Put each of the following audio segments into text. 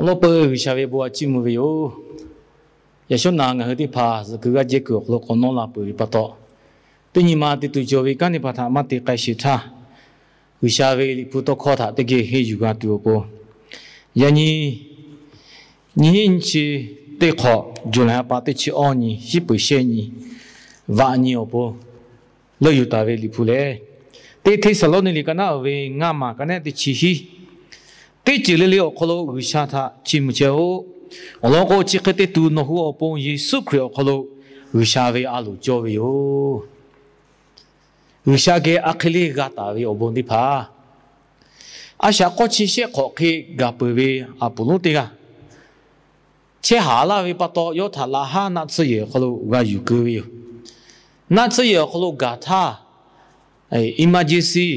Awˬ lawn peuˬ G'uiˬsha ve bon a ciˉ mvuh ve yoˬ. Yaꞈ shawˉ naˍ ngaˬ hui teˇ hpaˍ zuhꞈ kuiˬ g'aˇ jehˇ kuiˬ awˬ hk'aw lo k'awꞈ nawˉ la peuˬ ve pa taw, teˇ nyi ma te tuˬ cawˬ ve kanˉ teˇ hpaˍ htaꞈ maˇ te k'ai sheˍ htaˇ, G'uiˬsha ve Liꞈ hpu tawˇ hkawˇ htaꞈ teˇ geh henˇ yuˬ g'a tuˬ awˬ pon, yaꞈ nyi nyiˇ hinˉ nyiˇ chi teˇ hk'awꞈ, July ha pa teˇ chi awˇ nyi, shiˉ peuˬ shehˆ nyi, vaꞈ nyi awˬ pon leuˆ yuˬ taˍ ve Liꞈ hpu lehˬ, Teˇ Hteˇsaˍlawˇniˆ liꞈ ka naˉ uiˍ ve ngaˇ maˬ ka nehˉ teˇ chi hiˉ, teˇ ceuˬ le le awˬ hk'aw lo G'uiˬsha htaꞈ chiˇ mvuh chehˇ-oˆ. Awˬ lawn k'o, chi hk'e te tuˬ nawˬ hui awˬ pon Yeˍsuˆ Hkriꞈ awˬ hk'aw lo G'uiˬsha ve a loˍ cawˇ ve yoˬ. G'uiˬsha geh a hk'e le g'a taˍ ve awˬ bon teˇ hpaˍ, a shaꞈ k'awˇ chi shehˆ hk'awꞈ hk'e gaˬ peuˬ ve a puˍ lonˉ teˇ g'aˇ, chehˇ haˍ laˇ ve pa taw, yawˇ htaꞈ laꞈ haˉ naˆ tsuhˇ yehˬ awˬ hk'aw lo g'a yuˬ keu ve yoˬ. Naˆ tsuhˇ yehˬ awˬ hk'aw lo gaˬ htaˇ, emergency,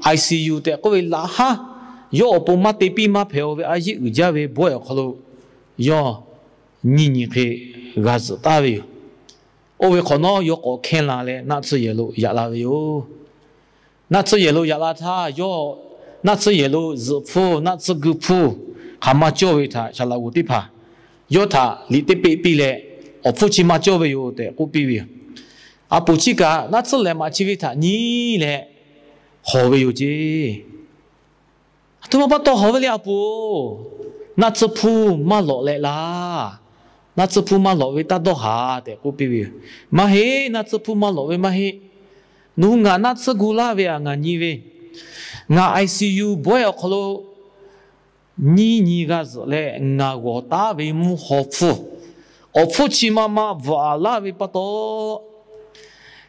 I C U tehꞈ k'oˆ ve laꞈ haˉ, yawˇ awˬ pon maˇ te piˇ maˇ hpehꞈ-o ve a yeˆ uiˍ jaˇ ve bawehˇ awˬ hk'aw lo yawˇ nyiˇ nyi hk'e g'a zuhꞈ taˍ ve yoˬ. Oˇ ve hk'awꞈ nawˉ yawˇ k'awꞈ hkehˇ la leh naˆ tsuhˇ yehˬ lo yaꞈ la ve yoˬ. Naˆ tsuhˇ yehˬ lo yaꞈ la htaˇ, yawˇ naˆ tsuhˇ yehˬ lo zuhꞈ hpfuhˇ naˆ tsuhˇ gu hpfuhˇ hk'aˬ ma cawˇ ve htaꞈ shaˍ laꞈ g'oˍ teˇ hpaˍ yawˇ htaꞈ liꞈ teˇ peˆ piˇ leh, awˬ hpfuhˇ chi ma cawˇ ve yoˬ tehꞈ k'oˆ piˇ ve yoˬ. A puˍ chi kaꞈ naˆ tsuhˇ lehˬ maꞈ chi ve htaꞈ nyi leh hawˬ ve yoˬ ceˇ. Aˬ htoꞈ ma pa taw hawˬ ve le a puˍ-oˬ, naˆ tsuhˇ hpfuhˇ maˇ lawꞈ leh laˇ. Naˆ tsuhˇ hpfuhˇ maˇ lawꞈ ve taˇ dawˇ haˍ tehꞈ k'oˆ piˇ ve yoˬ. Maˇ heˆ, naˆ tsuhˇ hpfuhˇ maˇ lawꞈ ve maˇ heˆ. Nawˬ hui ngaˬ naˆ tsuhˇ gu laˇ ve aꞈ ngaˬ nyi ve, ngaˬ I C U bawehˇ awˬ hk'aw lo nyiˇ nyi g'a zuhꞈ leh ngaˬ g'awˬ taˉ ve mvuhˇ haw hpfuhˇ, awˬ hpfuhˇ chi ma ma bvuhꞈ aˍ laˇ ve pa taw,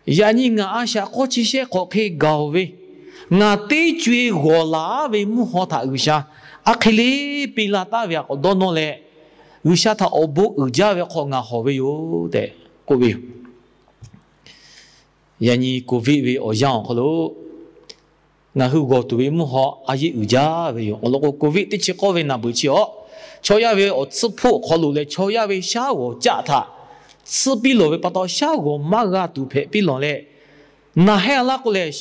yaꞈ nyi ngaˬ a shaꞈ hk'awˇ chi shehˆ hk'awꞈ hk'e gaˬ-oˬ ve, ngaˬ teˇ co-e g'awˬ laˬ ve mvuhˇ haw htaꞈ G'uiˬsha a hk'e le piˇ laˇ taˍ ve aꞈ k'awꞈ dawˇ nawˇ leh, G'uiˬsha htaꞈ awˬ bon uiˍ jaˇ ve hk'aw ngaˬ hawˬ ve yoˬ tehꞈ k'oˆ ve yoˬ. Yaꞈ nyi Covid ve awˬ yanˇ awˬ hk'aw lo ngaˬ hui g'awˬ tuˬ ve mvuhˇ haw a yeˆ uiˍ jaˇ ve yoˬ. Awˬ lawn k'o, Covid teˇ chi k'awˇ ve naˬ beuꞈ chi awˬ, chaw yaˇ ve awˬ tsuhˇ hpfuhˆ awˬ hk'aw lo leh chaw yaˇ ve shaˉ g'awˬ caˆ htaꞈ tsuhˇ piˇ lawˬ ve pa taw, shaˉ g'awˬ maˇ g'a tuˬ hpehꞈ piˇ lawˬ leh, naˬ hehˉ laˇ k'o lehˬ,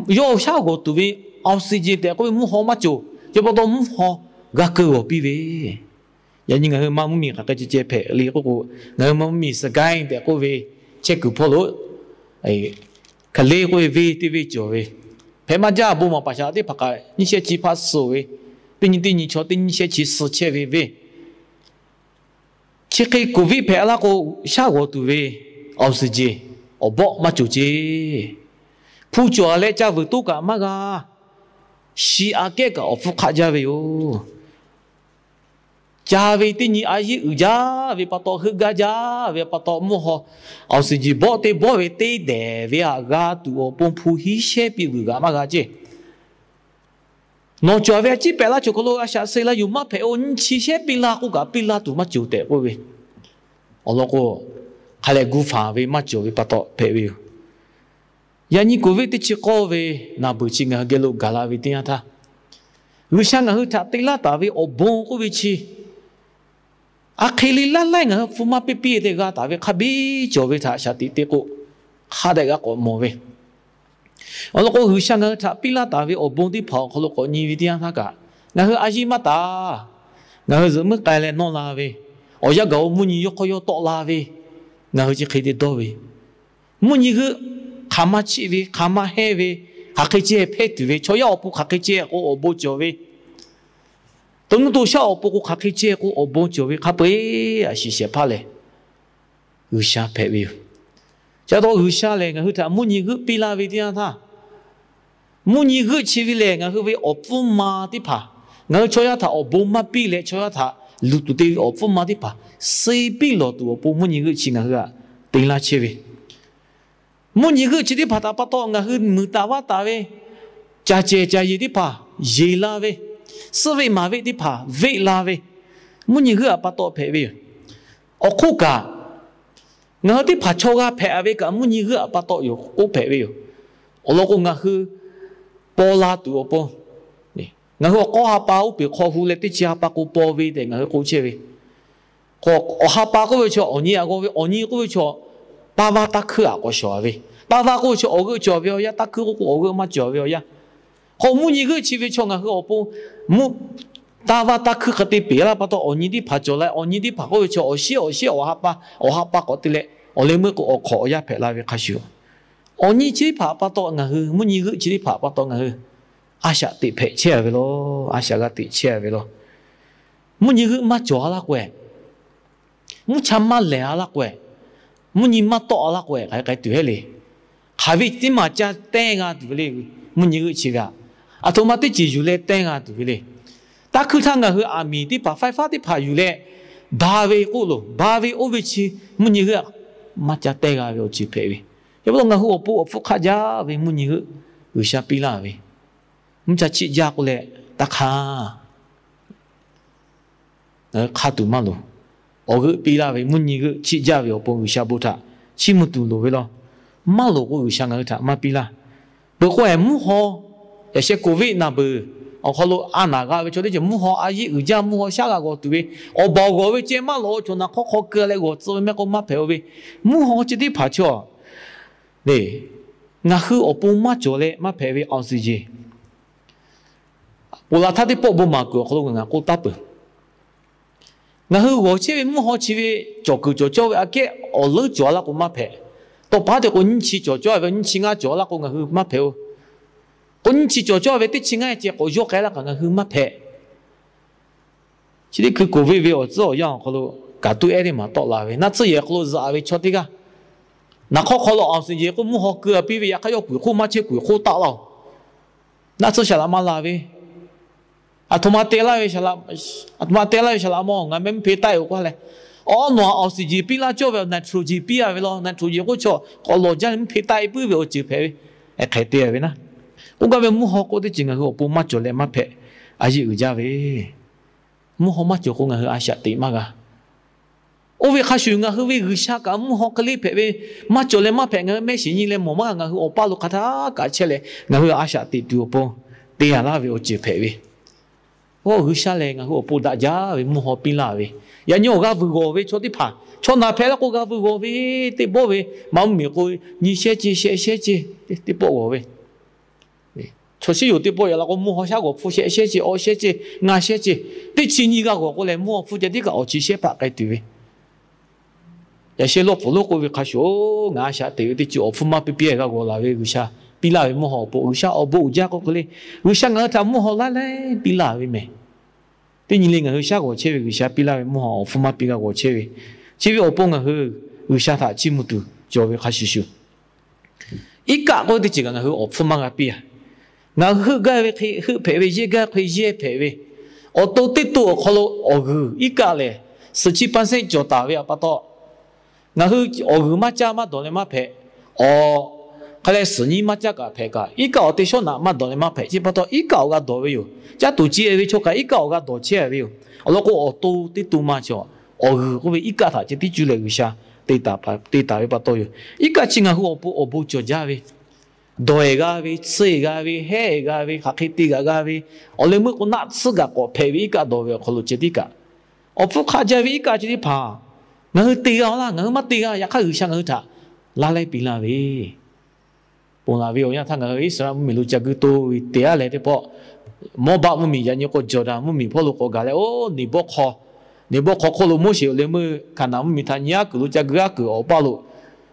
yawˇ shaˉ g'awˬ tuˬ ve oxygen tehꞈ k'oˆ ve mvuhˇ haw maˇ cawˬ. Yaꞈ pa taw mvuhˇ haw g'a keu g'awˬ piˇ ve, yaꞈ nyi ngaˬ hui maˇ mvuhˇmiˬ hk'aˬ hk'e ceh ceh hpehꞈ le k'oˆ k'o, ngaˬ hui maˇ mvuhˇmiˬ Sagaing tehꞈ k'oˆ ve chehˇ kuiˬ hpawˇ lo Hk'aˬ le k'oˆ ve venˇ teˇ venˇ cawˬ ve, hpehꞈ maˇ jaˇ. Bon maˍ paˍ shaˍ teˇ hpaˍ kaꞈ nyiˇ shehˆ chi hpaˇ suh ve, teˇ nyi teˇ nyi chaw teˇ nyiˇ shehˆ chi suh chehˇ ve venˇ. Chi hk'e Covid hpehꞈ laˇ k'o, shaˉ g'awˬ tuˬ ve oxygen awˬ bawˆ maˇ cawˬ ceˇ. Hpu cawˬ leh ca vuiˬ toˇ kaꞈ maˇ g'a. Shi aꞈ kehˉ kaꞈ awˬ hpfuhˇ hk'aˆ jaˇ ve yoˬ. Ca ve teˇ nyi a yeˆ uiˍ jaˇ ve pa taw, heuˆ gaˇ jaˇ ve pa taw, mvuhˇ haw oxygen bawˆ teˇ bawˆ ve teˇ dehˬ ve aꞈ g'a tuˬ awˬ pon hpu hiˉ shehˉ piˇ vuiˬ g'aꞈ maˇ g'a ceˇ. Nawˬ cawˬ ve a ciˉ pehꞈ laˇ cawˬ hk'aw lo a shaꞈ suh la yuˬ maˇ hpehꞈ-o, nyiˇ chi shehˉ piˇ laˇ k'oˆ kaꞈ piˇ laˇ tuˬ maˇ cawˬ tehꞈ k'oˆ ve. Awˬ lawn k'o, hk'a lehˬ gu faˍ ve maˇ cawˬ ve pa taw hpehꞈ ve yoˬ. Yaꞈ nyi Covid teˇ chi k'awˇ ve naˬ beuˬ chi ngaˬ hui geh lo gaˬ la ve teˇ yanˇ htaˇ, G'uiˬsha ngaˬ hui htaꞈ te laˇ taˍ ve awˬ bon k'oˆ ve chi, a hk'e le laˇ laiˉ ngaˬ hui hpu maˇ piˇ piˇ te g'a taˍ ve hk'a biˇ cawˬ ve htaꞈ shaˍ tiꞈ te k'o, hk'a dehꞈ g'a k'awꞈ mawˬ ve. Awˬ lawn k'o, G'uiˬsha ngaˬ hui htaꞈ piˇ laˇ taˍ ve awˬ bon teˇ hpaˍ awˬ hk'aw lo k'awꞈ nyi ve teˇ yanˇ htaˇ kaꞈ, ngaˬ hui a yiˇ maˇ taˍ. Ngaˬ hui zuhꞈ muiˉ k'ai leh nawˇ la ve, awˬ yanˇ gaˬ-o mvuhˇ nyi yawˇ hk'aw yawˇ tawˆ la ve, ngaˬ hui chi hk'e te dawˇ ve. Mvuhˇ nyi g'euˆ hk'aˬ ma chiˆ ve, hk'aˬ ma hehnˇ ve, hk'aˬ hk'e ceh hpehˇ tuˬ ve, chaw yaˇ awˬ pon hk'aˬ hk'e ceh k'o awˬ bon cawˬ ve, to nuˇ to shaˉ awˬ pon k'o hk'aˬ hk'e ceh k'o awˬ bon cawˬ ve hk'a peu-eˬ aꞈ shiˍ shehˍ hpaˇ lehˬ, G'uiˬsha hpehꞈ ve yoˬ. Chi pa taw G'uiˬsha lehˬ, ngaˬ hui htaꞈ mvuhˇ nyi g'euˆ piˇ laˇ ve teˇ yanˇ htaˇ, mvuhˇ nyi g'euˆ chi ve lehˬ, ngaˬ hui ve awˬ pfuhˇ ma teˇ hpaˍ, ngaˬ hui chaw yaˇ htaꞈ awˬ bon maˇ piˇ leh chaw yaˇ htaꞈ luˬ tuˬ te ve awˬ pfuhˇ ma teˇ hpaˍ suh piˇ lawˬ tuˬ awˬ pon mvuhˇ nyi g'euˆ chi ngaˬ hui htaꞈ te laˇ chehˇ ve. Mvuhˇ nyi g'euˆ chi teˇ hpaˍ htaꞈ pa taw ngaˬ hui muiˬ taˍ vaˇ taˍ ve, caˬ cehˬ caˬ yeˬ teˇ hpaˍ yeˬ la ve, suhˆ veˆ maˍ veˆ teˇ hpaˍ veˆ la ve, mvuhˇ nyi g'euˆ aꞈ pa taw hpehꞈ ve yoˬ. Awˬ hk'oˆ kaꞈ, ngaˬ hui teˇ hpaˍ chaw g'a hpehꞈ ve kaꞈ mvuhˇ nyi g'euˆ aꞈ pa taw yoˬ k'oˆ hpehꞈ ve yoˬ. Awˬ lawn k'o, ngaˬ hui paw la tuˬ awˬ pon, ngaˬ hui awˬ k'awˇ ha pa uˉ peunˍ hk'aw hu leh teˇ chi ha pa k'o paw ve tehꞈ ngaˬ hui k'oˆ chehˇ ve. Awˬ ha pa k'oˆ ve chaw awˬ nyi aꞈ g'aw ve, awˬ nyi k'oˆ ve chaw paˇ vaˇ taˇ hkuiˇ aꞈ k'awꞈ shawˍ ve, paˇ vaˇ k'oˆ ve chaw awˬ g'euˆ cawˬ ve awˬ yanˇ, taˇ hkuiˇ k'oˆ k'o awˬ g'euˆ maˇ cawˬ ve awˬ yanˇ, k'o mvuhˇ nyi g'euˆ chi ve chaw ngaˬ hui awˬ pon mvuhˇ Taˇ vaˇ taˇ hkuiˇ hk'e te peˬ laˇ pa taw, awˬ nyi teˇ hpaˍ cawˬ la, awˬ nyi teˇ hpaˍ k'oˆ ve chi awˬ shiˉ awˬ shiˉ awˬ ha pa, awˬ ha pa k'awꞈ te leh, awˬ leh meuˇ k'o awˬ hk'awꞈ awˬ yaˇ hpehꞈ la ve hk'a shuˍ, awˬ nyi chi teˇ hpaˍ pa taw ngaˬ hui mvuhˇ nyi g'euˆ chi teˇ hpaˍ pa taw ngaˬ hui a shaꞈ teꞈ hpehꞈ chehˇ a ve law, a shaꞈ g'a teꞈ chehˇ a ve law. Mvuhˇ nyi g'euˆ maˇ cawˬ a laˇ k'o, mvuhˇ cha maˇ lehˬ a laˇ k'o, mvuhˇ nyi maˇ tawˆ a laˇ k'o, hk'aˬ hk'e tuˬ heˆ le. Hk'aˬ ve teˇ maˬ ca teh g'a tuˬ ve le. Mvuhˇ nyi g'euˆ chi ve aꞈ, aˬ htoꞈ ma teˇ ceuˬ yuˬ leh teh g'a tuˬ ve le. Taˇ hkuiˇ htaˇ ngaˬ hui aˬ miˍ teˇ hpaˍ, faiˇ faˉ teˇ hpaˍ yuˬ leh ba ve k'oˆ loˬ, ba ve oˇ ve chi mvuhˇ nyi g'euˆ maˇ ca teh g'a ve awˬ ceuˬ hpehꞈ ve. Yaꞈ hk'aˇ ngaˬ hui awˬ pon awˬ hpfuhˇ hk'aˆ jaˇ ve mvuhˇ nyi g'euˆ G'uiˬsha piˇ laˇ ve, mvuhˇ cha chiˆ jaˇ k'oˆ leh taˇ hk'aˇ ngaˬ hui hk'a tuˬ maˇ loˍ. Awˬ g'euˆ piˇ laˇ ve mvuhˇ nyi g'euˆ chiˆ jaˇ ve awˬ pon G'uiˬsha bon htaꞈ chiˇ mvuh tuˬ loˍ ve law. Maˇ loˍ k'o G'uiˬsha ngaˬ hui htaꞈ maˇ piˇ laˇ. Peuˬ k'o-e mvuhˇ haw, yaꞈ sheh covid naˬ beuˬ awˬ hk'aw lo a naˍ g'a ve chaw teˇ ceuˬ mvuhˇ haw a yeˆ uiˍ jaˇ, mvuhˇ haw shaˉ g'a g'awˬ tuˬ ve, awˬ baˬ awˬ g'awˬ ve ceh maˇ lawꞈ-o, chaw naˬ hk'awˇ hk'aw keu leh g'awˬ tcuh ve mehˆ k'o maˇ hpehꞈ-o ve, mvuhˇ haw chi teˇ hpaˍ chaw le, ngaˬ hui awˬ pon maˇ cawˬ leh maˇ hpehꞈ ve awˬ suhˍ jeˬ. Ponˬ laˬ htaˇ teˇ pawˆ bon maˍ kuiˬ awˬ hk'aw lo ngaˬ k'oˆ taˉ peuˬ. Ngaˬ hui g'awˬ chehˇ ve mvuhˇ haw chi ve cawˬ kuiˬ cawˬ cawˇ ve aꞈ kehˉ awˬ leuˉ cawˬ a laˇ k'o maˇ hpehꞈ. Tawˇ pa teꞈ k'o nyiˇ chi cawˬ cawˇ ve, nyiˇ chi ngaˇ cawˬ a laˇ k'o ngaˬ hui maˇ hpehꞈ-o. K'o nyiˇ chi cawˬ cawˇ ve teˇ chi ngaˇ ceh k'awꞈ yawˇ k'ai laˇ kaꞈ ngaˬ hui maˇ hpehꞈ. Chi teˇ hkui covid ve awˬ tcuhˉ awˬ yanˇ awˬ hk'aw lo kaꞈ tuˉ ehˉ teˇ maˬ tawˆ la ve, naˆ tsuhˇ yehˬ hk'aw lo zuhꞈ ve chaw teˇ g'aˇ, naˬ hk'awˇ hk'aw lo awˬ suhˍ jeˬ k'oˆ mvuhˇ haw keu a piˇ ve, yaꞈ hk'aˇ yawˇ kuiˬ hk'oˆ maˇ chehˇ kuiˬ hk'oˆ taˆ laˇ-oˬ. Naˆ tsuhˇ shaˍ laꞈ maˇ la ve, aˬ htoꞈ ma te laˇ ve shaˍ laꞈ, aˬ htoꞈ ma te laˇ ve shaˍ laꞈ mawˬ, ngaˬ meh mvuhˇ hpe taˆ-e-oˬ k'oˆ leh, awˬ nawˬ awˬ suhˍ jeˬ piˇ laˇ cawˇ ve, nitrogen piˇ a ve law, nitrogen k'oˆ chaw k'awꞈ lawˬ jaˇ leh mvuhˇ hpe taˆ-e puiˉ ve awˬ ceuˬ hpehꞈ ve. Hk'e te ve naˆ, k'oˆ gaˇ ve mvuhˇ haw k'oˆ teˇ ceuˬ ngaˬ hui awˬ pon maˇ cawˬ leh maˇ hpehꞈ, a yeˆ uiˍ jaˇ ve mvuhˇ haw maˇ cawˬ k'o ngaˬ hui a shaꞈ teꞈ maˇ g'a. Oˇ ve hk'a shuˍ ngaˬ hui ve G'uiˬsha kaꞈ mvuhˇ haw hk'e le hpehꞈ ve, maˇ cawˬ leh maˇ hpehꞈ ngaˬ hui mehˆ shiˍ nyi leh mawˬ maˇ g'a. Ngaˬ hui awˬ paˇ lo hk'aˬ htaˇ kaꞈ chehˇ leh ngaˬ hui a shaꞈ teꞈ tuˬ awˬ pon te a laˇ ve awˬ ceuˬ hpehꞈ ve. Oˇ G'uiˬsha lehˬ ngaˬ hui awˬ pon daꞈ jaˇ ve mvuhˇ haw piˇ laˇ ve, yaꞈ nyi awˬ g'aˇ vuiˬ g'awˬ ve chaw teˇ hpaˍ, chaw naˬ hpehꞈ laˇ k'o g'aˇ vuiˬ g'awˬ ve, teˇ bawˆ ve maꞈ mvuhˇ miˬ k'o nyiˇ shehˉ ceˇ, shehˆ shehˉ ceˇ, teˇ pawˆ g'awˬ ve. Chaw shiˉ yoˬ teˇ pawˆ yaꞈ la k'o mvuhˇ haw shaˉ g'awˬ hpfuhˇ shehˆ shehˉ ceˇ, awˇ shehˉ ceˇ, ngaˇ shehˉ ceˇ, teˇ chi nyi g'a g'awˬ k'o lehˬ mvuhˇ haw hpfuhˇ ceh tiˉ kaꞈ awˬ chi shehˉ hpaˆ k'ai tuˬ ve. Yaꞈ sheh lawˇ pfuhˍ lonˉ k'oˆ ve hk'a shuˍ, oˇ ngaˬ a shaꞈ teꞈ ve teˇ ceuˬ awˬ hpfuhˇ maˇ piˇ piˇ g'a g'awˬ laˬ ve G'uiˬsha piˇ laˇ ve mvuhˇ haw awˬ pon G'uiˬsha awˬ bon uiˍ jaˇ k'oˆ hk'e le, G'uiˬsha ngaˬ hui htaꞈ mvuhˇ haw laiˉ laiˉ piˇ laˇ ve mehˬ. Teˇ nyi le ngaˬ hui shaˉ g'awˬ chehˇ ve G'uiˬsha piˇ laˇ ve mvuhˇ haw awˬ hpfuhˇ maˇ piˇ g'a g'awˬ chehˇ ve, chi ve awˬ pon ngaˬ hui G'uiˬsha htaꞈ chiˇ mvuh tuˬ cawˬ ve hk'a shuˍ shuˍ, iˉ kaˆ k'oˆ ve teˇ ceuˬ kaꞈ ngaˬ hui awˬ hpfuhˇ maˇ g'a piˇ a. Ngaˬ hui heuˆ gaˇ ve hk'e heuˆ hpehꞈ ve, yehˇ gaˇ hk'e yehˇ hpehꞈ ve, awˬ to teˇ to awˬ hk'aw lo awˬ g'uiˬ iˉ kaˆ lehˬ, suhˍ chi pa shehˆ cawˬ taˍ ve pa taw, ngaˬ hui awˬ g'uiˬ maˇ caˇ maˇ dawˬ leh maˇ hpehꞈ. Awˬ hk'a leh suhˍ nyi maˇ caˇ kaꞈ hpehꞈ kaꞈ, iˉ kaˆ awˬ te shawˉ naꞈ maˇ dawˬ leh maˇ hpehꞈ. Chi pa taw iˉ kaˆ awˬ g'a dawˬ ve yoˬ. Caˇ tuˬ ce ve chaw kaꞈ iˉ kaˆ awˬ g'a dawˬ chehˇ ve yoˬ. Awˬ lawn k'o awˬ to teˇ to ma cawˬ, awˬ g'uiˬ k'oˆ ve iˉ kaˆ htaꞈ ceh tiˉ cuˇ leh G'uiˬsha te taˍ ve pa taw yoˬ. Iˉ kaˆ chi ngaˬ hui awˬ pon awˬ bon cawˬ jaˇ ve, dawˬ-e g'a ve, tsuhˇ-e g'a ve, hehˉ-e g'a ve, hk'aˬ hk'e te g'aꞈ g'a ve, awˬ leh meuˇ k'o naˆ tsuhˇ g'aꞈ k'awꞈ hpehꞈ ve iˉ kaˆ dawˬ ve awˬ hk'aw lo ceh tiˉ kaꞈ, awˬ hpfuhˇ hk'aˆ jaˇ ve iˉ kaˆ ceh tiˉ hpaˍ ngaˬ hui te g'a laˇ, ngaˬ hui maˇ te g'a. Yaꞈ hk'aˇ G'uiˬsha ngaˬ hui htaꞈ laˇ laiˉ piˇ laˇ ve, ponˬ laˬ ve awˬ yanˇ htaˇ ngaˬ hui Iˉsaˍreˍlaˆ mvuhˇmiˬ lo ca guiˇ toˇ ve te-a leh teˇ pawˆ, Mawˇbaˆ mvuhˇmiˬ yaꞈ nyi k'o Jawˬdanˍ mvuhˇmiˬ hpawˇ lo k'awꞈ gaˬ leh, oˇ Neˍbawˇhk'aw, Neˍbawˇhk'aw hk'oˆ lo Moˉseˍ awˬ leh meuˇ Hkaˍnanˍ mvuhˇmiˬ htaꞈ nyi aˉ kuiˬ lo ca guiˇ aˉ kuiˬ awˬ paˇ lo,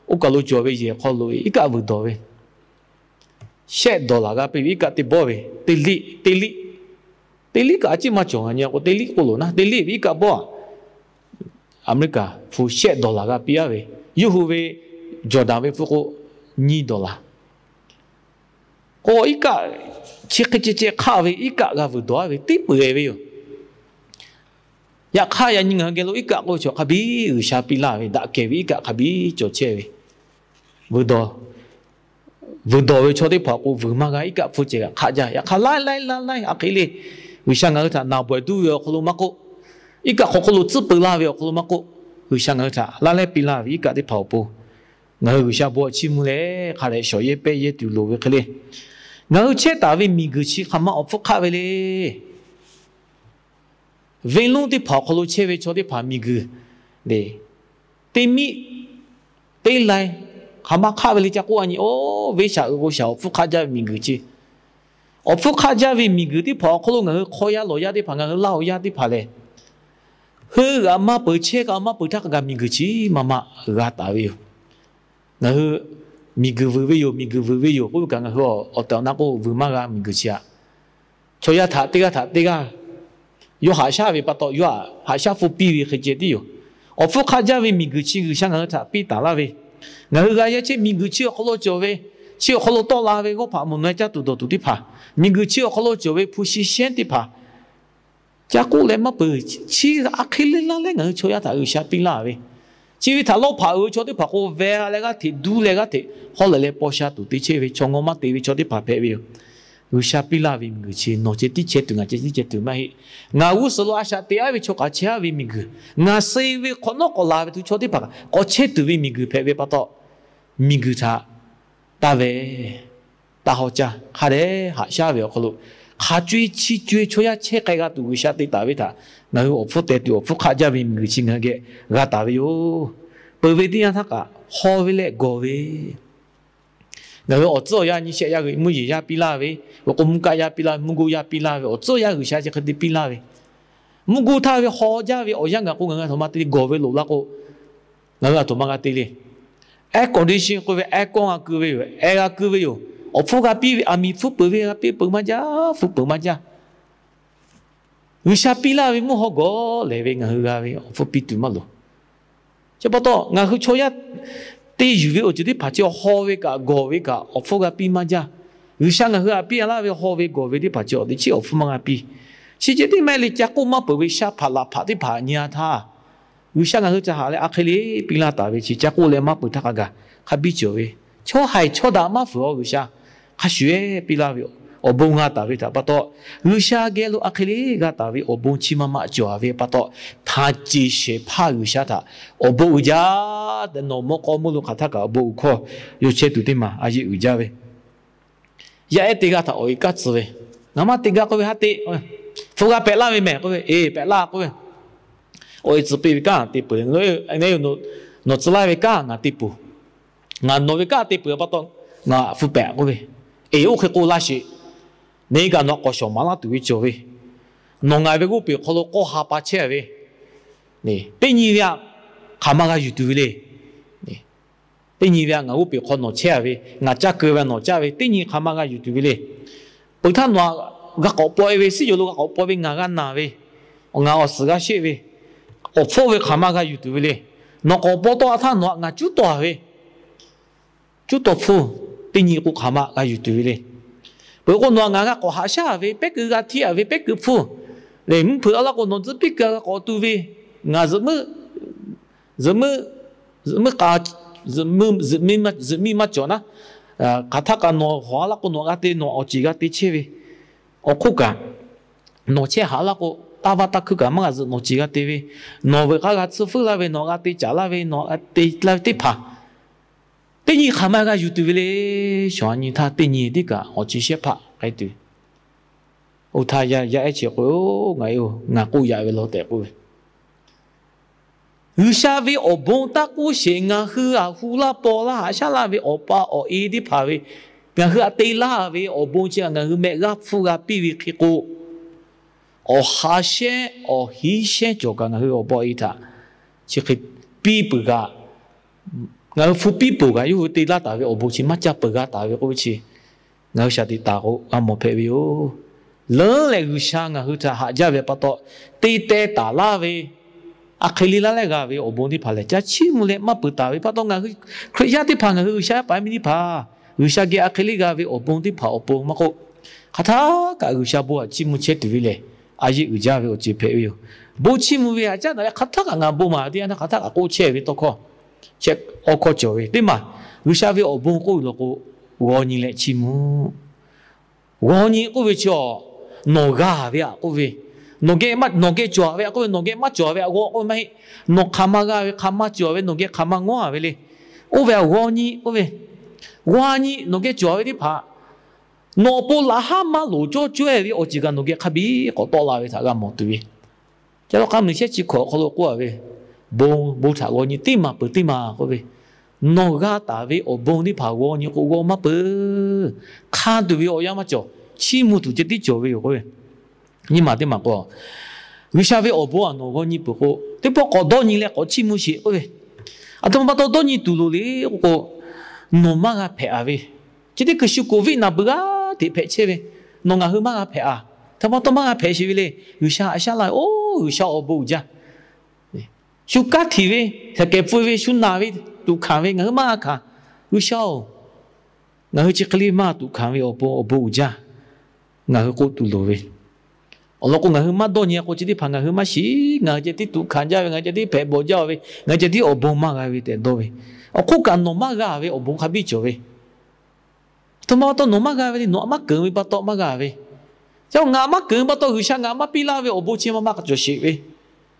oˇ kaˬ lo cawˬ ve yehˬ hk'aw lo iˉ kaˆ vuiˬ dawˬ ve, shehˆ dawˬ laˬ g'a piˇ ve iˉ kaˆ teˇ bawˆ ve, teˇ liˆ teˇ liˆ, teˇ liˆ kaꞈ a ciˉ maˇ cawˬ. Ngaˬ nyi k'o teˇ liˆ k'oˆ loˬ naˆ, teˇ liˆ ve iˉ kaˆ bawˆ-a. Aˍmeˍriˆkaˍ hpu shehˆ dawˬ laˬ g'a piˇ-a ve, yawˇ hui ve Jawˬdanˍ ve hpu k'o nyiˇ dawˬ laˬ. K'o iˉ kaˆ chi hk'e ceh ceh hk'aˆ ve iˉ kaˆ g'a vuiˬ dawˬ-a ve teˇ peuˬ-e ve yoˬ. Yaꞈ hk'aˇ yaꞈ nyi ngaˬ hui geh lo iˉ kaˆ k'oˆ ve chaw hk'a biˇ G'uiˬsha piˇ laˇ ve, daꞈ kehˬ ve iˉ kaˆ hk'a biˇ cawˬ chehˇ ve, vuiˬ dawˬ vuiˬ dawˬ ve chaw teˇ hpaˍ k'o vuiˬ maˇ g'a, iˉ kaˆ hpfuhˇ ceh kaꞈ hk'aˆ jaˇ. Yaꞈ hk'aˇ laiˉ laiˉ laiˉ laiˉ a hk'e le, G'uiˬsha ngaˬ hui htaꞈ naˬ bawehˬ duˇ ve awˬ hk'aw lo maˇ k'oˆ, iˉ kaˆ hk'aw hk'oˆ lo tcuhˉ peu laˇ ve awˬ hk'aw lo maˇ k'oˆ, G'uiˬsha ngaˬ hui htaꞈ laˇ laiˉ piˇ laˇ ve iˉ kaˆ teˇ hpaˍ awˬ pon ngaˬ hui G'uiˬsha bon chiˇ mvuh leh hk'a dehꞈ shawˍ yehˇ pehˇ yehˇ tuˬ loˍ ve hk'e le. Ngaˬ hui chehˇ taˍ ve miˬguiˬ chi hk'aˬ ma awˬ hpfuhˇ hk'aˆ ve le. Venˇ lonˉ teˇ hpaˍ awˬ hk'aw lo chehˇ ve chaw teˇ hpaˍ miˬguiˬ le, teˇ miˆ teˇ lai hk'aˬ ma hk'aˆ ve le ca k'oˆ a nyi, oˇ venˇ shaꞈ g'uiˬ k'o shaˍ awˬ hpfuhˇ hk'aˆ jaˇ ve miˬguiˬ chi, Awˬ hpfuhˇ hk'aˆ jaˇ ve miˬguiˬ teˇ hpaˍ awˬ hk'aw lo ngaˬ hui hk'aw yaˇ lawˬ yaˇ teˇ hpaˍ, ngaˬ hui laˇ awˬ yaˇ teˇ hpaˍ lehˬ, hui g'aꞈ maˇ peuˬ chehˇ kaꞈ maˇ peuˬ htaˇ hk'a gaˬ miˬguiˬ chi maˇ maˇ g'a taˍ ve yoˬ. Ngaˬ hui miˬguiˬ vuiˬ ve yoˬ, miˬguiˬ vuiˬ ve yoˬ k'oˆ ve kaꞈ, ngaˬ hui awˬ tehˬ awˬ na k'o vuiˬ maˇ g'a miˬguiˬ chi aꞈ. Chaw yaˇ htaꞈ teˇ g'aˇ htaꞈ teˇ g'aˇ yawˇ haꞈ shaˉ ve pa taw, yawˇ htaꞈ haꞈ shaˉ hpu piˇ ve hk'e ceh tiˉ yoˬ. Awˬ hpfuhˇ hk'aˆ jaˇ ve miˬguiˬ chi G'uiˬsha ngaˬ hui htaꞈ piˇ taˍ laˇ ve, ngaˬ hui g'a yehˇ chehˇ miˬguiˬ chi awˬ hk'aw lo cawˬ ve, chi awˬ hk'aw lo tawˆ la ve g'awˇ hpaꞈ mawˬ naweh caˇ tuˬ dawˬ tuˬ teˇ hpaˍ, miˬguiˬ chi awˬ hk'aw lo cawˬ ve hpu shi shehnˉ teˇ hpaˍ, ca k'oˆ leh maˇ peuˬ, chi aˬ hk'e le laˇ leh ngaˬ hui chaw yaˇ htaꞈ G'uiˬsha piˇ laˇ ve, chi ve htaꞈ lawˇ hpaꞈ uiˍ ve chaw teˇ hpaˍ k'o, veh leh g'aˇ hteꞈ duˇ leh g'aˇ hteꞈ hawˉ lehˬ leh paw sha tuˬ te chehˇ ve chaw ngawˇ maˇ te ve chaw teˇ hpaˍ hpehꞈ ve yoˬ. G'uiˬsha piˇ laˇ ve miˬguiˬ chi nawˬ ceh tiˉ chehˇ tuˬ, ngaˬ ceh tiˉ chehˇ tuˬ maˇ heˆ. Ngaˬ g'uˇ suhˍ lo a shaꞈ teꞈ aˉ ve chaw kaꞈ chehˇ aˉ ve miˬguiˬ, ngaˬ suh ve hk'awꞈ nawˉ k'awꞈ laˬ ve tuˬ chaw teˇ hpaˍ kaꞈ k'awꞈ chehˇ tuˬ ve miˬguiˬ hpehꞈ ve pa taw, miˬguiˬ htaꞈ taˇ veh taˇ haw caˇ hk'a dehꞈ haꞈ shaˉ ve awˬ hk'aw lo, hk'a co-e chi co-e chaw yaˇ chehˇ k'ai g'a tuˬ G'uiˬsha te taˍ ve htaꞈ ngaˬ hui awˬ hpfuhˇ teh tuˬ, awˬ hpfuhˇ hk'aˆ jaˇ ve miˬguiˬ chi ngaˬ hui geh g'a taˍ ve yoˬ. Peuˬ ve teˇ yanˇ htaˇ kaꞈ haw ve leh gawˬ ve, ngaˬ hui awˬ tcuhˉ awˬ yanˇ nyi shehˆ yaˇ g'uiˬ mvuhˇ yeˬ yaˇ piˇ laˇ ve, awˬ k'o mvuhˇ kaˆ yaˇ piˇ laˇ ve, mvuhˇ goˇ yaˇ piˇ laˇ ve, awˬ tcuhˉ awˬ yanˇ G'uiˬsha chi hk'e te piˇ laˇ ve, mvuhˇ goˇ htaˇ ve haw jaˇ ve awˬ yanˇ gaˬ k'o, ngaˬ hui a htoꞈ ma te le, gawˬ ve loꞈ la k'o, ngaˬ hui a htoꞈ ma g'a te le. Air condition k'oˆ ve air kawˇ g'a keu ve yoˬ, air g'a keu ve yoˬ. Awˬ hpfuhˇ g'a piˇ ve, aˬ miˍ hpfuhˇ peuˬ ve g'a piˇ peuˬ maˇ jaˇ, hpfuhˇ peuˬ maˇ jaˇ. G'uiˬsha piˇ laˇ ve mvuhˇ haw gawˬ lehˬ ve ngaˬ hui g'a ve awˬ hpfuhˇ piˇ tuˬ maˇ loˍ. Chi pa taw ngaˬ hui chaw yaˇ te yuˬ ve awˬ ceuˬ teˇ hpaˍ chi haw ve kaꞈ gawˬ ve kaꞈ awˬ hpfuhˇ g'a piˇ maˇ jaˇ. G'uiˬsha ngaˬ hui htaꞈ piˇ laˇ ve haw ve gawˬ ve teˇ hpaˍ chi awˬ teꞈ chiˉ awˬ hpfuhˇ maˇ g'a piˇ. Chi ceh tiˉ maˇ heˆ leh, ca k'oˆ maˇ peuˬ ve sha hpaꞈ laꞈ hpaꞈ teˇ hpaˍ nyi a htaˇ, G'uiˬsha ngaˬ hui ca haꞈ leh a hk'e le piˇ laˇ taˍ ve chi ca k'oˆ leh maˇ peuˬ htaˇ hk'a gaˬ hk'a biˇ cawˬ ve, chaw haiˬ chaw daꞈ maˇ fuiˍ-aw G'uiˬsha hk'a shuˍ-eˬ piˇ laˇ ve awˬ bon g'a taˍ ve htaꞈ pa taw, G'uiˬsha geh lo a hk'e le g'a taˍ ve awˬ bon chi maˇ maꞈ cawˬ ve pa taw, htaꞈ ceˬ shehˍ hpaˇ G'uiˬsha htaꞈ awˬ bon uiˍ jaˇ tehꞈ nawˬ mawˇ k'aw mvuhˇ lo hk'aˬ htaˇ kaꞈ awˬ bon uiˍ hkawˇ yaw chehˇ tuˬ teˇ maˬ a yeˆ uiˍ jaˇ ve. Yaˇ ehˉ teˇ g'aˇ htaꞈ awˬ e kaˉ tcuh ve, ngaˬ maˇ te gaˇ k'oˆ ve, haˉ te, hpfuhˇ g'a hpehꞈ laˇ ve mehˬ k'oˆ ve, eˬ, hpehꞈ laˇ k'oˆ ve, awˬ e tcuh piˇ ve kanˉ te peuˬ, nawˬ tcuh laˇ ve kanˉ ngaˬ te peuˬ, ngaˬ nawˬ ve kanˉ te peuˬ pa taw, ngaˬ hpfuhˇ hpehꞈ k'oˆ ve, eˬ, oˇ hk'e k'o laˇ sheˍ. Neˇ kaꞈ nawˬ k'awꞈ shawˍ maˍ laˇ tuˬ ve cawˬ ve, nawˬ ngaˬ ve g'oˇ peˬ hk'aw lo k'awˇ ha pa chehˇ ve, teˇ nyi ve htaꞈ hk'aˬ ma g'a yuˬ tuˬ ve le. Teˇ nyi ve htaꞈ ngaˬ g'oˇ peˬ hk'aw nawˬ chehˇ ve, ngaˬ caˇ keu ve nawˬ caˇ ve, teˇ nyi hk'aˬ ma g'a yuˬ tuˬ ve le. Peuˬ htaˇ nawˬ g'a k'awꞈ paw e ve, suhˉ yoˬ lo g'a k'awꞈ paw ve ngaˬ g'a naˬ ve, ngaˬ awˬ suhˍ g'a sheˆ ve, awˬ hpfuhˇ ve hk'aˬ ma g'a yuˬ tuˬ ve le. Nawˬ k'awꞈ paw tawˆ htaˇ nawˬ htaꞈ ngaˬ cuˉ tawˍ ve, cuˉ tawˍ hpfuhˇ, teˇ nyi k'o hk'aˬ ma g'a yuˬ tuˬ ve le. Peuˬ k'o nawˬ htaꞈ ngaˬ g'a k'awꞈ haꞈ shaˉ ve, pehˉ keu g'a htiˇ a ve, pehˉ keu hpfuhˇ lehˬ, mvuhˇ hpeuꞈ a laˇ k'o nawˬ tzuhˇ piˇ keu g'a k'awꞈ tu ve, ngaˬ zuhꞈ meuˆ zuhꞈ meuˆ k'a, zuhꞈ miˇ maˇ cawˬ naˉ, hk'aˬ htaˇ kaꞈ nawˬ hawˍ a laˇ k'o nawˬ g'a te, nawˬ awˬ ceˬ g'a te chehˇ ve, awˬ hk'oˆ kaꞈ nawˬ chehˇ haꞈ laˇ k'o, taˇ vaˇ taˇ hkuiˇ kaꞈ maˇ g'a zuhꞈ, nawˬ ceˬ g'a te ve, nawˬ veuꞈ k'aˇ g'a tsuhˇ feuˉ laˇ ve, nawˬ g'a te caˍ laˇ ve, nawˬ g'a te laˇ ve teˇ hpaˍ, teˇ nyi hk'aˬ ma g'a yuˬ tuˬ ve le. Shawˍ a nyi htaˇ teˇ nyi teˇ kaꞈ awˬ ceˬ shehˇ hpaˆ k'ai tuˬ. Oˇ htaˇ yaˇ ehˉ chi k'o, ngaˬ e, ngaˬ k'oˆ yaꞈ ve law tehꞈ k'oˆ ve, G'uiˬsha ve awˬ bon taˇ k'oˆ sheˍ, ngaˬ hui aꞈ hu laˇ paw laˇ haꞈ shaˉ laˇ ve awˬ pa awˬ e teˇ hpaˍ ve, ngaˬ hui aꞈ te laˇ ve awˬ bon chi htaꞈ ngaˬ hui mehˆ g'aˇ hpfuhˇ g'a piˇ ve hk'e k'o, awˬ ha shehnˉ awˬ hiˉ shehnˉ cawˬ kaꞈ ngaˬ hui awˬ pa awˬ e htaꞈ chi hk'e piˇ peuˬ kaꞈ, ngaˬ hui hpu piˇ peuˬ kaꞈ yawˇ hui te laˇ taˍ ve awˬ bon chi maˇ caˇ peuˬ g'a taˍ ve k'oˆ ve chi, ngaˬ hui shaˍ tiꞈ taˍ k'o g'a mawˬ hpehꞈ ve yoˬ. Leuˉ leh G'uiˬsha ngaˬ hui htaꞈ haꞈ jaˇ ve pa taw, te teh taˍ laˇ ve, a hk'e le laˇ leh g'a ve awˬ bon teˇ hpaˍ lehˬ, ca chiˇ mvuh leh maˇ peuˬ taˍ ve pa taw, ngaˬ hui Hkriꞈ yaˇ teˇ hpaˍ, ngaˬ hui G'uiˬsha yaˇ paˍ yaˇ miˇ teˇ hpaˍ, G'uiˬsha geh a hk'e le g'a ve awˬ bon teˇ hpaˍ awˬ pon maˇ k'oˆ, hk'aˬ htaˇ kaꞈ G'uiˬsha bon htaꞈ chiˇ mvuh chehˇ tuˬ ve lehˬ, a yeˆ uiˍ jaˇ ve awˬ ceuˬ hpehꞈ ve yoˬ. Bon chiˇ mvuh ve htaꞈ caˉ daꞈ leh hk'aˬ htaˇ kaꞈ ngaˬ bon maˍ ve teˇ yanˇ htaˇ hk'aˬ htaˇ kaꞈ k'oˆ chehˇ ve tawˇ hkawˇ, awˬ hkawˇ cawˬ ve teˇ maˬ, G'uiˬsha ve awˬ bon k'oˆ ve law k'o, g'aw nyi leh chiˇ mvuh. G'aw nyi k'oˆ ve chi, nawˬ g'a ve aꞈ k'oˆ ve, nawˬ geh cawˬ ve aꞈ k'oˆ ve, nawˬ geh maˇ cawˬ ve aꞈ g'aw k'oˆ ve maˇ heˆ. Nawˬ hk'aˬ ma g'a ve, hk'aˬ ma cawˬ ve, nawˬ geh hk'aˬ ma ngawˉ ve le. Oˇ ve aꞈ g'aw nyi k'oˆ ve, g'aw nyi nawˬ geh cawˬ ve teˇ hpaˍ, nawˬ awˬ pon laꞈ haˉ maˇ loˍ cawˇ cawehˇ ve awˬ ceuˬ kaꞈ nawˬ geh hk'a biˇ k'awꞈ tawˆ la ve htaꞈ g'a mawˬ tuˬ ve. Ca la k'a meuꞈ shehˉ chi hkawꞈ awˬ hk'aw lo k'oˆ a ve, bon bon htaꞈ g'aw nyi teˇ maˬ peuˬ teˇ maˬ k'oˆ ve, nawˬ g'a taˍ ve awˬ bon teˇ hpaˍ g'aw nyi k'o g'aw maˇ peuˬ. Hk'a tuˬ ve awˬ yanˇ maˇ cawˬ. chiˇ mvuh tuˬ ceh tiˉ cawˬ ve yoˬ k'oˆ ve. Nyiˇ maˬ teˇ maˬ k'o, G'uiˬsha ve awˬ bon a nawˬ g'aw nyi peuˬ k'o, teˇ pawˆ k'awꞈ dawˇ nyi leh k'awꞈ chiˇ mvuh sheˍ k'oˆ ve. Aˬ htoꞈ ma pa taw dawˇ nyi tuˬ loˍ le k'oˆ k'o, nawˬ maˇ g'a hpehꞈ a ve, chi teˇ hkui shu covid naˍ beuꞈ g'aˇ hteꞈ hpehꞈ chehˇ ve, nawˬ ngaˬ hui maˇ g'a hpehꞈ a. Aˬ htoꞈ ma pa taw maˇ g'a hpehꞈ sheˍ ve le. G'uiˬsha haꞈ shaˉ laˇ ve, oˇ G'uiˬsha awˬ bon uiˍ jaˇ. Shu kanˉ htiꞈ ve, shaˍ kehˍ pfuh ve, shu naˬ ve, tuꞈ hkanˍ ve ngaˬ hui maˇ g'a hkanˍ. G'uiˬsha oˬ, ngaˬ hui chi hk'e le maˇ tuꞈ hkanˍ ve awˬ pon awˬ bon uiˍ jaˇ, ngaˬ hui k'oˆ tuˬ loˍ ve. Awˬ lawn k'o, ngaˬ hui maˇ dawˇ nyi k'o, chi teˇ hpaˍ ngaˬ hui maˇ shiˍ. Ngaˬ hui ceh tiˉ tuꞈ hkanˍ jaˇ ve, ngaˬ hui ceh tiˉ hpehꞈ bawˬ jaˇ ve, ngaˬ hui ceh tiˉ awˬ bon maˇ g'a ve tehꞈ dawˇ ve. Awˬ hk'oˆ kaꞈ nawˬ maˇ g'a ve awˬ bon hk'a biˇ cawˬ ve. Aˬ htoꞈ ma pa taw nawˬ maˇ g'a ve le, nawˬ a maˇ keunˍ ve pa taw maˇ g'a ve. Ca ngaˬ a maˇ keunˍ ve pa taw G'uiˬsha ngaˬ a maˇ piˇ laˇ ve awˬ bon chi ma maˇ k'a cawˬ sheˍ ve.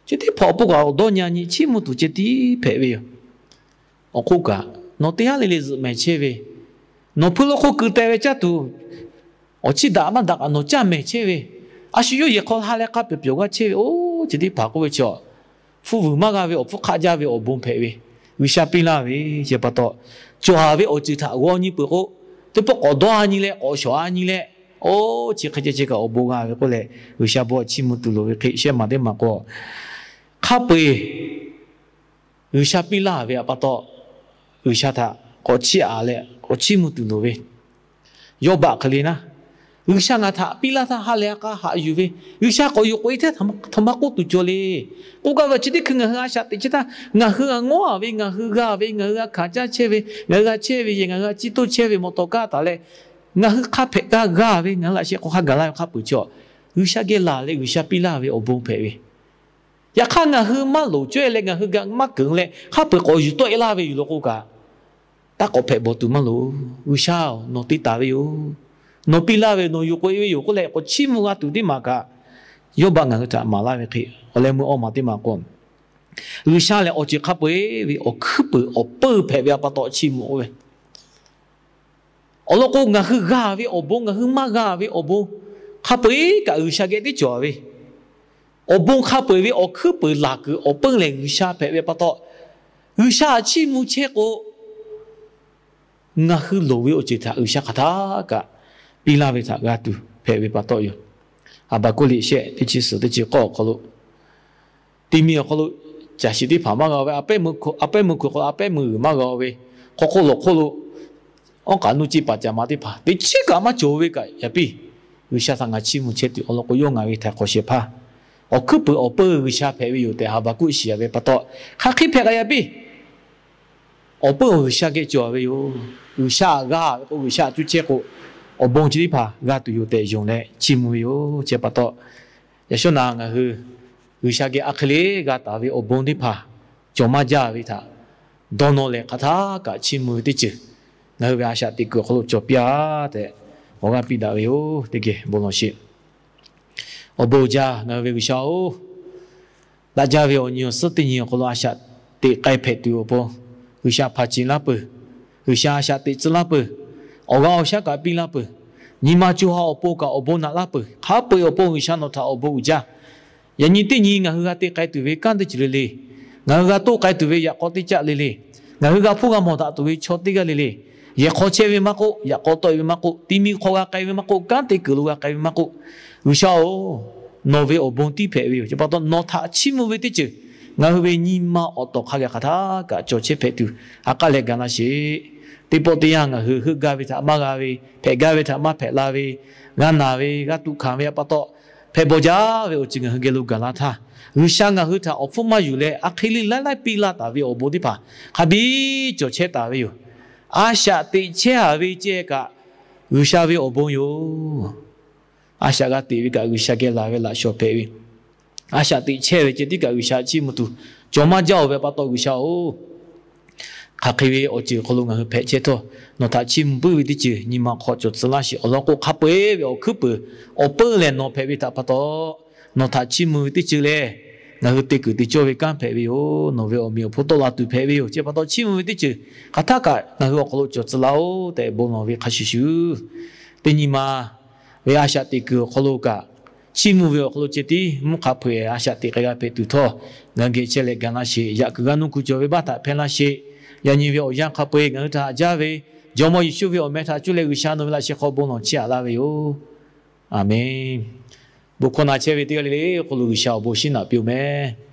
Chi teˇ hpaˍ awˬ pon kaꞈ awˬ dawˇ nyi nyi chiˇ mvuh tuˬ ceh tiˉ hpehꞈ ve yoˬ. Awˬ hk'oˆ kaꞈ nawˬ teˇ haˉ le le zuhꞈ mehˍ chehˇ ve, nawˬ hpui lo hk'oˆ keu teh ve caˇ tuˬ, awˬ chiˇ daꞈ maˇ daꞈ kaꞈ nawˬ caˇ mehˍ chehˇ ve, a shu yawˇ yehˬ hk'aw ha leh k'a pyawˬ pyawˬ g'aˇ chehˇ ve, oˇ chi teˇ hpaˍ k'oˆ ve chi, hpfuhˇ vuiˬ maˇ g'a ve awˬ hpfuhˇ hk'aˆ jaˇ ve awˬ bon hpehꞈ ve, G'uiˬsha piˇ laˇ ve, chi pa taw, cawˬ haˍ ve awˬ ceuˬ htaꞈ g'aw nyi peuˬ k'o, teˇ pawˆ k'awꞈ dawˇ a nyi leh k'awꞈ shawˍ a nyi leh, oˇ chi hk'e ceh ceh kaꞈ awˬ bon g'a ve k'oˆ leh, G'uiˬsha bon chiˇ mvuh tuˬ loˍ ve hk'e shehˆ maˬ teˇ maˬ k'o, hk'a peu-eˬ G'uiˬsha piˇ laˇ ve pa taw, G'uiˬsha htaꞈ k'awꞈ chiˇ aꞈ leh k'awꞈ chiˇ mvuh tuˬ loˍ ve. Yawˇbaˆ hk'e le naˉ, G'uiˬsha ngaˬ htaꞈ piˇ laˇ htaˇ ha lehˬ a k'a haꞈ yuˬ ve, G'uiˬsha k'awꞈ yuˬ k'oꞈ e htaˇ htoꞈ ma k'oˆ tuˬ cawˬ le. K'oˆ gaˇ ve chi teˇ hkui ngaˬ hui a shaꞈ teꞈ chehˇ htaˇ, ngaˬ hui g'a ngawˉ a ve, ngaˬ hui g'a ve, ngaˬ hui g'a hkanˍ caˇ chehˇ ve, ngaˬ hui g'a chehˇ ve yehˬ, ngaˬ hui g'a ciˇ toˇ chehˇ ve mawˬ tawˍ kaˇ taˍ leh, ngaˬ hui hk'a hpehꞈ g'a g'a ve, ngaˬ hui laꞈ sheh k'awꞈ hk'a gaˬ la ve hk'a peuˬ chi, G'uiˬsha geh laˬ leh G'uiˬsha piˇ laˇ ve awˬ bon hpehꞈ ve. Yaꞈ hk'aˇ ngaˬ hui maˇ loˍ cawehˇ leh ngaˬ hui g'a maˇ keunˍ leh hk'a peu-eˬ k'awꞈ yuˬ tawˆ e laˇ ve yoˬ law k'o kaꞈ, taˇ k'awꞈ hpehꞈ bawˬ tuˬ maˇ loˍ. G'uiˬsha-oˬ, nawˬ te taˍ ve yoˬ. Nawˬ piˇ laˇ ve, nawˬ yuˬ k'oꞈ e ve yoˬ k'oˆ leh k'awꞈ chiˇ mvuh g'a tuˬ teˇ maˬ kaꞈ, Yawˇbaˆ ngaˬ hui htaꞈ maˍ laˇ ve hk'e, awˬ leh meuˇ awˇ maˬ teˇ maˬ k'o, G'uiˬsha lehˬ awˬ ceuˬ hk'a peu-eˬ ve awˬ hkuiˉ peuˍ awˬ peuˇ hpehꞈ ve pa taw chiˇ mvuh oˇ ve. Awˬ lawn k'o, ngaˬ hui g'a ve awˬ bon, ngaˬ hui maˇ g'a ve awˬ bon, hk'a peu-eˬ kaꞈ G'uiˬsha geh teˇ cawˬ ve. Awˬ bon hk'a peu-eˬ ve awˬ hkuiˉ peuˍ laˬ kuiˬ awˬ peuˇ lehˬ G'uiˬsha hpehꞈ ve pa taw, G'uiˬsha chiˇ mvuh chehˇ k'o, ngaˬ hui loˍ ve awˬ ceuˬ htaꞈ G'uiˬsha hk'aˬ htaˇ kaꞈ piˇ laˇ ve htaꞈ g'a tuˬ hpehꞈ ve pa taw yoˬ. Haˍbaˍkuˆ liꞈ shehˆ teˇ chi suhˍ teˇ chi k'awˇ awˬ hk'aw lo, ti mi awˬ hk'aw lo caˬ shiˍ teˇ hpaˍ maˇ g'a ve, a pehˉ meuˇ hkui k'o a pehˉ meuˇ g'uiˬ maˇ g'a ve, hk'aw hk'oˆ lawˬ hk'oˆ lo awˉ k'aꞈ nuˇ ceˇ paˍ caˍ ma teˇ hpaˍ teˇ chiˉ kaꞈ maˇ cawˬ ve kaꞈ yaꞈ piˇ, G'uiˬsha htaꞈ ngaˬ chiˇ mvuh chehˇ tuˬ awˬ lawn k'o, yawˇ ngaˬ ve htaiˍ hk'awꞈ shehˍ hpaˇ awˬ hkuiˉ peuˍ awˬ peuˇ G'uiˬsha hpehꞈ ve yoˬ tehꞈ Haˍbaˍkuˆ shiˍ ve pa taw, hk'aˬ hk'e hpehꞈ k'ai yaꞈ piˇ. Awˬ peuˇ G'uiˬsha geh cawˬ ve yoˬ. G'uiˬsha g'a ve k'o, G'uiˬsha cuˇ chehˇ k'o, awˬ bon chi teˇ hpaˍ g'a tuˬ yoˬ tehꞈ yonˍ leh chiˇ mvuh ve yoˬ. Chi pa taw, yaꞈ shawˉ naˍ ngaˬ hui G'uiˬsha geh a hk'e le g'a taˍ ve awˬ bon teˇ hpaˍ cawˬ maˇ jaˇ ve htaꞈ dawˇ nawˇ leh hk'aˬ htaˇ kaꞈ chiˇ mvuh ve teˇ ceuˬ ngaˬ hui ve a shaꞈ teꞈ kuiˬ awˬ hk'aw lo cawˬ piˇ-a tehꞈ awˬ g'aˇ piˇ daꞈ ve yoˬ. Teˇ geh bon lawˬ sheˍ. Awˬ bon uiˍ jaˇ ngaˬ hui ve G'uiˬsha-oˬ, daꞈ jaˇ ve awˬ nyi awˬ suhˉ teˇ nyi awˬ hk'aw lo a shaꞈ teꞈ k'ai hpehꞈ tuˬ awˬ pon, G'uiˬsha hpaˍ ceˬ laˇ peuˬ, G'uiˬsha a shaꞈ teꞈ tcuh laˇ peuˬ, awˬ g'aˇ awˬ shaˉ kaꞈ piˇ laˇ peuˬ, nyi ma co ha awˬ pon kaꞈ awˬ bon naꞈ laˇ peuˬ. Hk'a peu-eˬ awˬ pon G'uiˬsha nawˬ htaꞈ awˬ bon uiˍ jaˇ. Yaꞈ nyi teˇ nyi ngaˬ hui g'a te k'ai tuˬ ve kanˉ teˇ ceuˬ le le, ngaˬ hui g'a toˆ k'ai tuˬ ve yaꞈ k'aw teˇ caˆ le le, ngaˬ hui g'a hpuˇ g'a mawˬ daꞈ tuˬ ve chaw teˇ g'aˇ le le, yehˬ hk'aw chehˇ ve maˇ k'oˆ, yaꞈ k'aw tawˆ e ve maˇ k'oˆ, ti mi hk'aw g'a k'ai ve maˇ k'oˆ, kanˉ te kuiˬ lo g'a k'ai ve maˇ k'oˆ, G'uiˬsha-oˬ, nawˬ ve awˬ bon tiˉ hpehꞈ ve yoˬ. Chi pa taw nawˬ htaꞈ chiˇ mvuh ve teˇ ceuˬ ngaˬ hui ve nyi ma awˬ tawˍ hk'a gaˬ hk'aˬ htaˇ kaꞈ cawˬ chehˇ hpehꞈ tuˬ ha k'aˉ leh ga laˇ sheˍ. Teˇ pawˆ teˇ yanˇ ngaˬ hui heuˆ gaˇ ve htaꞈ maˇ g'a ve, hpehꞈ gaˇ ve htaꞈ maˇ hpehꞈ la ve, g'a naˬ ve, g'a tuꞈ hkanˍ ve pa taw, hpehꞈ bawˬ jaˇ ve awˬ ceuˬ ngaˬ hui geh lo gaˬ la htaˇ, G'uiˬsha ngaˬ hui htaꞈ awˬ hpfuhˇ maˇ yuˬ leh a hk'e le laiˉ laiˉ piˇ laˇ taˍ ve awˬ bon teˇ hpaˍ hk'a biˇ cawˬ chehˇ taˍ ve yoˬ. A shaꞈ teꞈ chehˇ a ve ceh kaꞈ G'uiˬsha ve awˬ bon yoˬ. A shaꞈ g'a teꞈ ve kaꞈ G'uiˬsha geh laˬ ve laꞈ shawˍ hpehꞈ ve, a shaꞈ teꞈ chehˇ ve ceh tiˉ kaꞈ G'uiˬsha chiˇ mvuh tuˬ cawˬ maˇ jaˇ-oˬ ve pa taw G'uiˬsha-oˬ, hk'aˬ hk'e ve awˬ ceuˬ hk'aw lo ngaˬ hui hpehꞈ chehˇ htawˇ, nawˬ htaꞈ chiˇ mvuh puiˉ ve teˇ ceuˬ nyi ma hk'aw cawˬ tcuh laˇ sheˍ. Awˬ lawn k'o, hk'a peu-eˬ ve awˬ hkuiˉ peuˍ awˬ peuˇ lehˬ nawˬ hpehꞈ ve htaꞈ pa taw, nawˬ htaꞈ chiˇ mvuh ve teˇ ceuˬ lehˬ, ngaˬ hui te kuiˬ te cawˇ ve kanˉ hpehꞈ ve yoˬ. Nawˬ ve awˬ meꞈ awˬ hponˇ tawˆ la tuˬ hpehꞈ ve yoˬ. Chi pa taw chiˇ mvuh ve teˇ ceuˬ hk'aˬ htaˇ kaꞈ ngaˬ hui awˬ hk'aw lo cawˬ tcuh laˇ-oˬ tehꞈ bon lawˬ ve hk'a shuˍ shuˍ, teˇ nyi ma ve a shaꞈ teꞈ kuiˬ awˬ hk'aw lo kaꞈ, chiˇ mvuh ve awˬ hk'aw lo ceh tiˉ mvuhˇ hk'a hpeuꞈ e a shaꞈ teꞈ k'ai g'a hpehꞈ tuˬ htawˇ, ngaˬ hui geh chehˇ leh ga laˇ sheˍ. Yaꞈ kuiˬ g'a nuˇ kuˬ cawˬ ve baˆ htaꞈ hpehˇ laˇ sheˍ. Yaꞈ nyi ve awˬ yanˇ hk'a peu-eˬ ngaˬ hui htaꞈ haꞈ jaˇ ve Jawˇmawˇ Yeˍsuˆ ve awˬ meh htaꞈ cuˇ leh G'uiˬsha nawˬ ve laꞈ sheh hk'aw bon lawˬ chehˇ aꞈ laˇ ve yoˬ. Aˍmenˍ. Bon hkawˇ na chehˇ ve teˇ g'aˇ le le k'o lo G'uiˬsha awˬ bon shiˉ naꞈ piˇ-oˬ mehˍ.